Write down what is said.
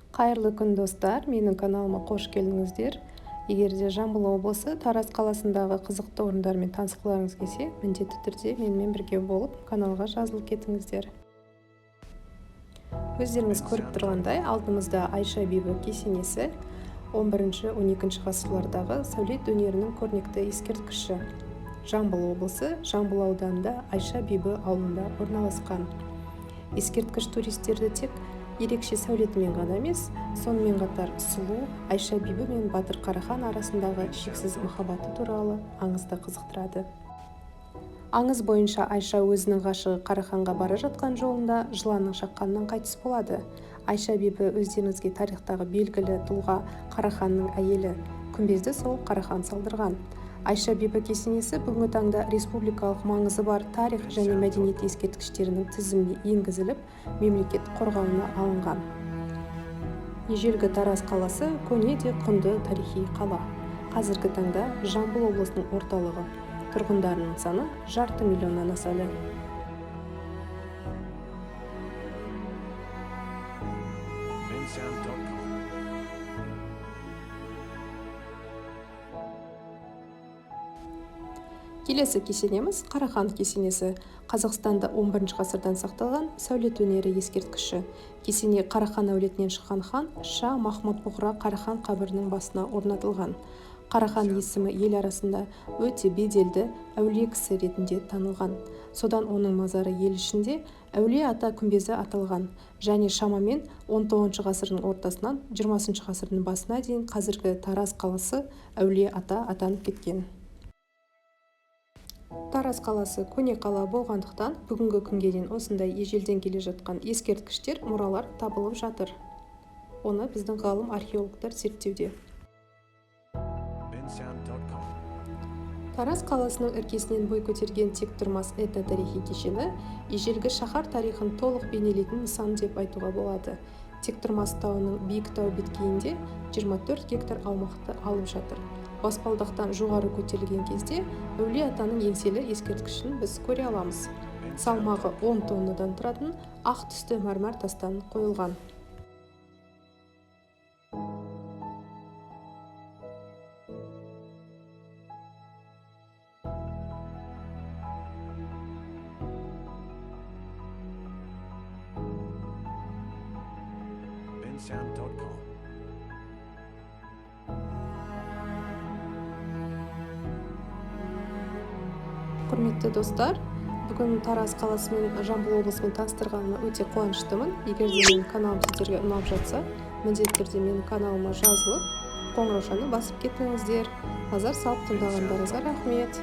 Қайырлы күн, достар! Менің каналыма қош келдіңіздер. Егер де Жамбыл облысы Тараз қаласындағы қызықты орындармен танысқыларыңыз келсе, міндетті түрде менімен бірге болып, каналға жазылып кетіңіздер. Өздеріңіз көріп тұрғандай, алдымызда Айша бибі кесенесі, 11-12 ғасырлардағы сәулет өнерінің көрнекті ескерткіші. Жамбыл облысы Жамбыл ауданында Айша бибі ауылында орналасқан. Ескерткіш туристерді тек ерекше сәулетімен ғана емес, сонымен қатар сұлу Айша бибі мен батыр Қарахан арасындағы шексіз махаббаты туралы аңыз да қызықтырады. Аңыз бойынша, Айша өзінің ғашығы Қараханға бара жатқан жолында жыланның шаққанынан қайтыс болады. Айша бибі өздеріңізге тарихтағы белгілі тұлға Қараханның әйелі. Күмбезді сол Қарахан салдырған. Айша бибі кесенесі бүгінгі таңда республикалық маңызы бар тарих және мәдениет ескерткіштерінің тізіміне енгізіліп, мемлекет қорғауына алынған. Ежелгі Тараз қаласы көне де құнды тарихи қала. Қазіргі таңда Жамбыл облысының орталығы. Тұрғындарының саны жарты миллионнан асады. Bensound.com. Келесі кесенеміз – Қарахан кесенесі. Қазақстанда 11 ғасырдан сақталған сәулет өнері ескерткіші. Кесене Қарахан әулетінен шыққан хан Ша Махмұд Бұғра Қарахан қабірінің басына орнатылған. Қарахан есімі ел арасында өте беделді әулие кісі ретінде танылған. Содан оның мазары ел ішінде Әулие ата күмбезі аталған және шамамен 19 ғасырдың ортасынан 20 ғасырдың басына дейін қазіргі Тараз қаласы Әулие ата атанып кеткен. Тараз қаласы көне қала болғандықтан, бүгінгі күнге дейін осындай ежелден келе жатқан ескерткіштер, мұралар табылып жатыр. Оны біздің ғалым археологтар зерттеуде. Bensound.com. Тараз қаласының іргесінен бой көтерген Тектұрмас этно-тарихи кешені ежелгі шаһар тарихын толық бейнелейтін нысан деп айтуға болады. Тектұрмас тауының биік тау беткейінде 24 гектар аумақты алып жатыр. Баспалдақтан жоғары көтерілген кезде Әулие атаның еңселі ескерткішін біз көре аламыз. Салмағы 10 тоннадан тұратын ақ түсті мәрмәр тастан қойылған. Bensound.com. Құрметті достар, бүгін Тараз қаласы мен Жамбыл облысымен таныстырғаныма өте қуаныштымын. Егер де менің каналым сіздерге ұнап жатса, міндетті түрде менің каналыма жазылып, қоңыраушаны басып кетіңіздер. Назар салып тыңдағандарыңызға рахмет.